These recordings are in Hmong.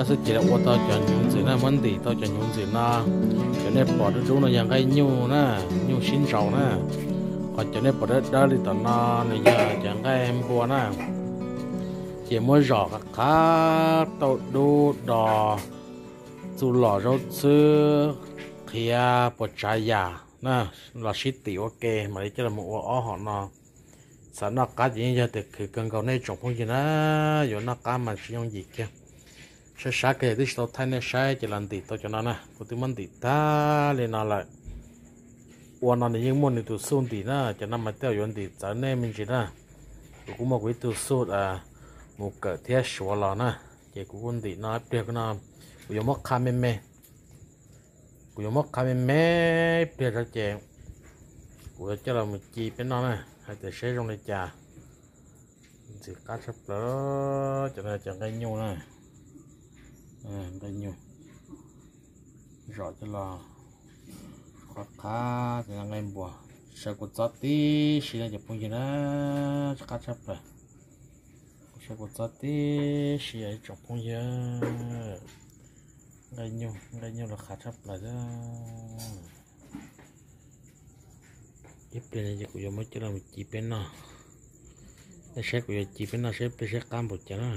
Xwb ces ua tau cov hnyuv ntxwm na, muab ntim tau cov hnyuv ntxwm no. Cov nej pom dub dub no yog nqaij nyuj na, nyuj sib ntsaus na. Qhov cov nej pom dawb dawb li tom no nws yog cov nqaij npua na. Ces muab zom qab qhab tauj dub dos, txuj lom zaub txhwb, qhiav puas tsav yam na, los sib tim ua ke mam li coj los ua ob hom no. Xav noj qab ces yeej yog tias khwv kawg nkaus nej tsoom phooj ywg na, yuav noj qab mas tsis yooj yim kiag. Saib sab kiag twb tsis tau thaij nej saib ces los ntim tau cov no na, kuv twb muab ntim tag li no lawm. Ua no nws yeej muaj nws tus xuj ntim na, cov no mas tej zaum yuav ntim txawv nej me ntsis na. Kuv kuj muaj kuv ib tug xuj mus kawm thiab suav los na, ces kuv kuj ntim no ib pliag no, kuv yuav muab qha me me. Kuv yuav muab qha me me ib pliag tso ces kuv yuav coj los mus ci peb noj na, hais tias seb zoo li cas. Ntxim qab tshaj plaws, cov no cov nqaij nyuj na, nqaij nyuj zom coj los qhab qhab, cov no nqaij npua. Saib kuv txob tib si no cov phooj ywg na, qab tshaj plaws. Kuv saib kuv txob tib si ib tsoom phooj ywg. Nqaij nyuj, nqaij nyuj los qab tshaj plaws. Ib pliag no ces kuv yuav muab coj los ci peb noj. Nej saib kuv yuav ci peb noj saib peb saib qab npaum cas na.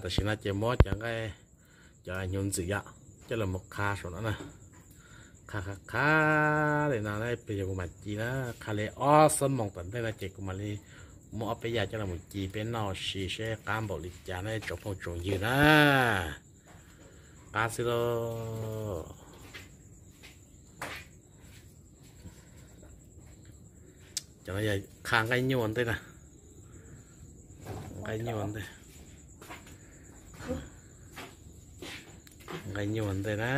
Tam sim no ces muab cov nqaij, cov hnyuv ntxwm yom, coj los mus qha saum no na. Qha qha qha li no na, ib pliag yog kuv mam ci na, qha li ob xuab moos tom ntej no ces kuv mam li muab ob peb yam coj los mus ci peb noj ua si seb qab npaum li cas na tsoom phooj tsoom ywg na. Qab xwb lauj. Cov no yog qha nqaij nyuj ua ntej na. Nqaij nyuj ua ntej. Nqaij nyuj ua ntej na.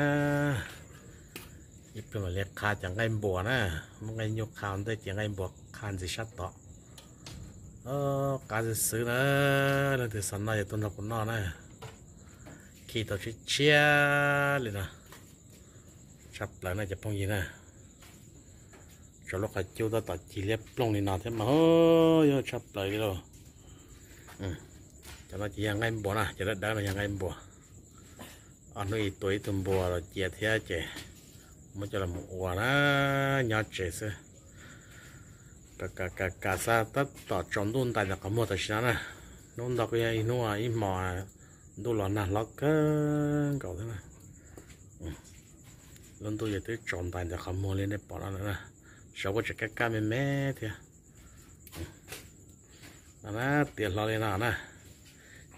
Ib pliag mam li qha cov nqaij npua na. Muab nqaij nyuj qha ua ntej ces nqaij npua qha ntxiv sab tod. Qab xwb xwb na. Leej twg xav noj yog tuaj nrog kuv noj na. Khi tau tshiab tshiab li no. Tshaj plaws na cov phooj ywg na. Tsam lub qhov cub tab tom cig liab ploog li no thiab mas yog tshaj plaws li lauj. Cov no ces yog nqaij npua na, cov dawb dawb no yog nqaij npua. Ob hnub ib tuaj ib tug npua los cia thiab ces muab coj los mus ua na, nyob tsev xwb. Kam kam kam xav tab tom tsaus ntuj ntais ntawm qhov muag tam sim no na. Hnub nto kuj yog ib hnub ib hmos ntuj los nag hlob kawg nkaus thiab na. Lub ntuj ces twb tsaus ntais ntawm qhov muag li nej pom no lawm na. Saum kuj tseem kaj kaj me me thiab. No na, tiav hlo li no na.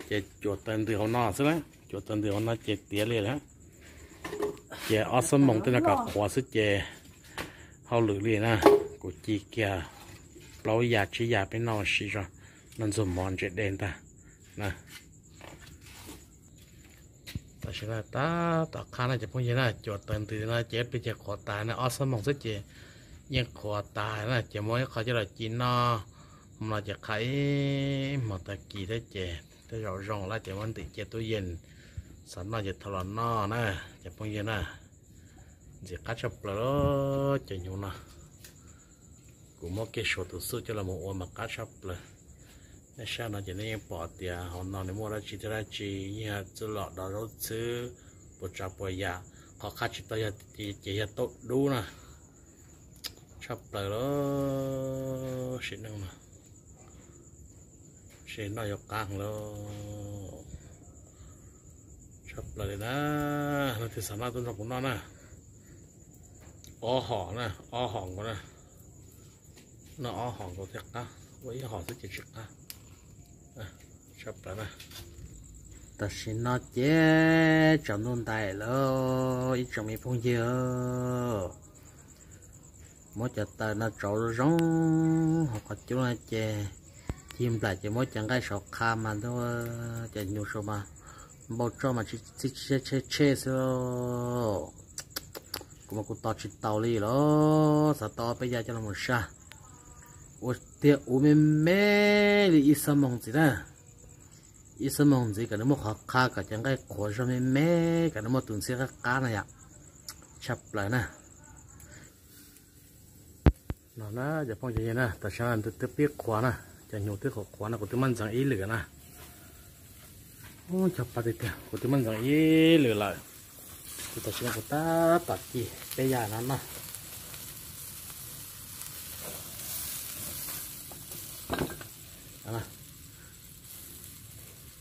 Ces cuam taws ntws hauv no xwb na, cuam taws ntws hauv no ces tiav li lawm. Ces ob xuab moos tej no kom qhuav xwb ces hauj lwm li na. Kuv ci kiag plaub yam tsib yam peb noj ua si tso, noj ntxuag mov ntse dej ntag na. Tam sim no tab tom qha na cov phooj ywg na, cuam taws ntws no ces ib pliag ces qhuav tas na, ob xuab moos xwb ces yeej qhuav tas na, ces muab ib qho coj los ci noj. Hmo no ces qha ib hmos tag kis thiab ces tej zaum zoo lawm ces muab ntim cia tub yees, xav noj ces thau los noj na cov phooj ywg na. Ntxim qab tshaj plaws cov hnyuv no. Kuv muab kiag suav tus xuj coj los mus ua mas qab tshaj plaws. Nej saib no ces nej yeej pom tias hauv no nws muaj dab tsi thiab dab tsi, yeej yog txuj lom dov zaub txhwb, puas tsav puas yam. Qhov qha tsis tau yog ces yog tauj dub na. Tshaj plaws lawm sim neej no. Seb noj yuav qab heev lauj. Tshaj plaws li na. Leej twg xav noj tuaj nrog kuv noj na. Ob hom na, ob hom nkaus na. Noj ob hom nkaus thiaj qab, ua ib hom xwb ces tsis qab. Tshaj plaws na. Tam sim no ces tsaus ntuj ntais lawm ib tsoom me phooj ywg. Muab cov taws no tsau zoo zoo hauv qhov cub no ces cig nplaim ces muab cov nqaij saum qha mas ntuj, cov hnyuv saum mas npau tsoj mas txhij tshej tshej xwb. Kuv mas kuv tos tsis taus li los xav tau peb yam coj los mus saj. Ua tiag uv me me li ib xuab moos ntxiv na. Ib xuab moos ntxiv kom nws muaj qhov qha, kom cov nqaij qhuav zog me me, kom nws muaj tus ntxhiab qab qab no yom. Tshaj plaws na. No na cov phooj ywg na, tam sim no nws twb pib qhuav na, cov hnyuv twb qhuav qhuav no kuv twb muab ntxeev ib lwm na. Cov pab tiag tiag, kuv twb muab ntxeev ib lwm lawm, ces tam sim no kuv tab tom ci peb yas no no.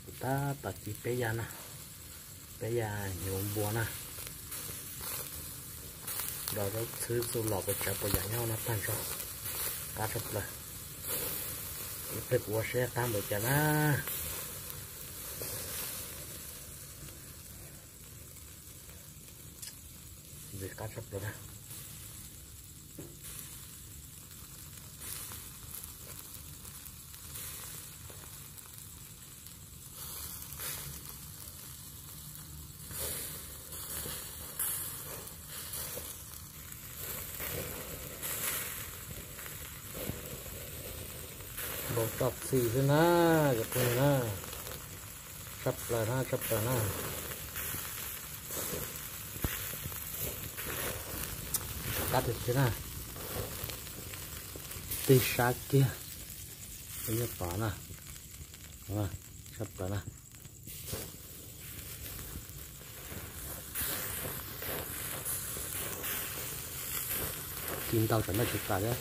Kuv tab tom ci peb yas na, peb yas hnyuv npua na. Nrog zaub txhwb txuj lom pes tsawv puas yam nyob no tag nrho, qab tshaj plaws. Ib pliag kuv ua seb qab npaum cas na. Ntxim qab tshaj plaws na. Npau toj txhij xwb na, cov phooj ywg na. Tshaj plaws na, tshaj plaws na. Qab tiag tiag na. Tig sab kiag, ib nyuag pov na. Tshaj plaws na. Ci ntau tsam noj tsis tas thiab.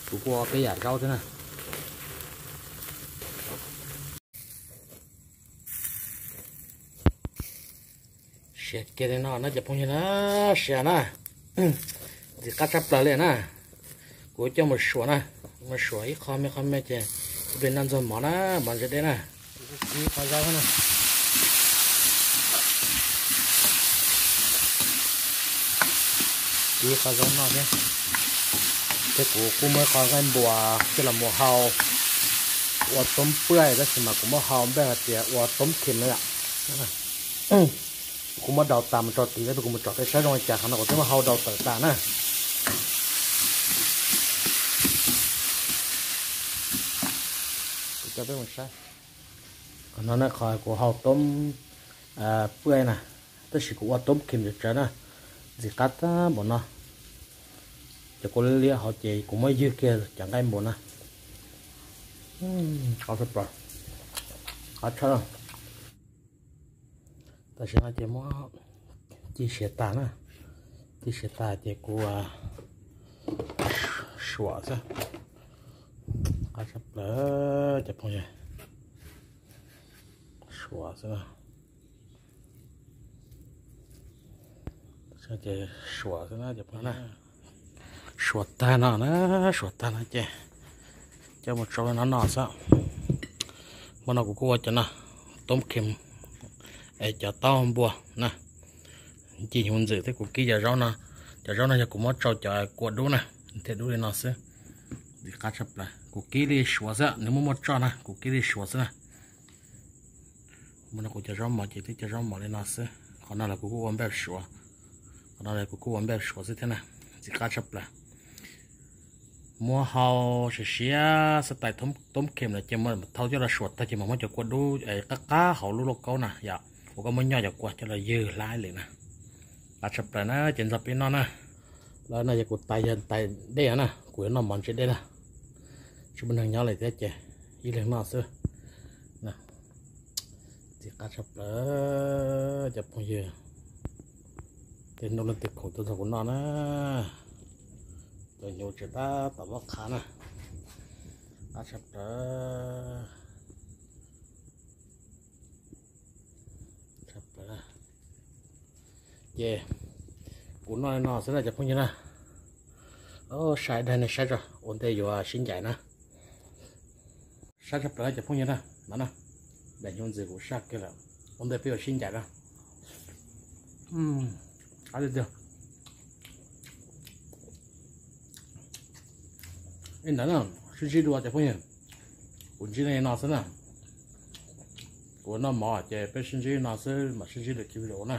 Kuv kuj ua peb yam zaub thiab na. Siav kiag li no na cov phooj ywg na, siav na. Ntxim qab tshaj plaws li na. Kuv coj mus suam na, mus suam ib qho me qho me ces ib pliag noj ntxuag mov na, mov ntse deb na. Ib qho zaub na. Ib qho zaub noj thiab. Thiab kuv kuj muab qho nqaij npua coj los mus hau ua toob pwaj, tab sis mas kuv muab hau npej hais tias ua toob khem na yom. Kuv muab daus tas mus rau tid, kuv mus tsom tej saib zoo li cas, qhov no kuv twb muab hau daus tawm tas na. Kuv coj peb mus saib. Qhov no na, qhov kuv hau toob pwaj na, tab sis kuv ua toob khem tsawv tsawv na, ntxim qab tag npaum no. Cov kua liab liab hauv ces kuv muab ywg kiag cov nqaij npua na. Qab tshaj plaws, qab tshaj. Tam sim no ces muab ci siav tag na, ci siav tag ces kuv suam xwb. Qab tshaj plaws cov phooj ywg, suam xwb na. Ces suam xwb na cov phooj ywg na. Suam tag no na, suam tag no ces coj mus tsau li no noj xwb. Hmo no kuv kuj ua cov no, toob khem, es cov taub npua na, ci hnyuv ntxwm thiab kuv kib cov zaub no. Cov zaub no yog kuv muab tsau cov kua dub na, thiaj dub li no xwb. Ntxim qab tshaj plaws, kuv kib li suav xwb, nws muaj muaj tsoj na, kuv kib li suav xwb na. Hmo no kuv cov zaub mov ces twb cov zaub mov li no xwb. Qhov no los kuv kuj ua npej suav, qhov no los kuv kuj ua npej suav xwb thiab na. Ntxim qab tshaj plaws. Muab hau siav siav xab tais toob khem lawm ces thau coj los suam tag ces mam muab cov kua dub qab qab hauv lub lauj kaub na yom, kuv kuj muab nyob cov kua coj los ywg hlab li na. Qab tshaj plaws na, ces ntxog peb noj na. Lawm no yog kuv tais, yog tais dej na, kuv yuav noj mov ntse dej na. Tsis muaj neeg nyob li thiab ces ib leeg noj xwb. Ntxim qab tshaj plaws cov phooj ywg, tej hnub leej twg khoom tuaj nrog kuv noj na. Cov hnyuv tseem tab tom loj qhav na. Qab tshaj plaws. Ces kuv noj li no xwb na cov phooj ywg na. Saib daim nej saib tso, ua ntej yuav sib ncaim na. Saib tshaj plaws cov phooj ywg na, no na, daim hnyuv ntxwm kuv saj kiag lawm, ua ntej peb yuav sib ncaim na. Qab tiag tiag. Ib ntawd na, sib ntsib dua cov phooj ywg, kuv ntsib nej li no xwb na. Kuv noj mov ces peb sib ntsib li no xwb, mam sib ntsib lwm ki video na.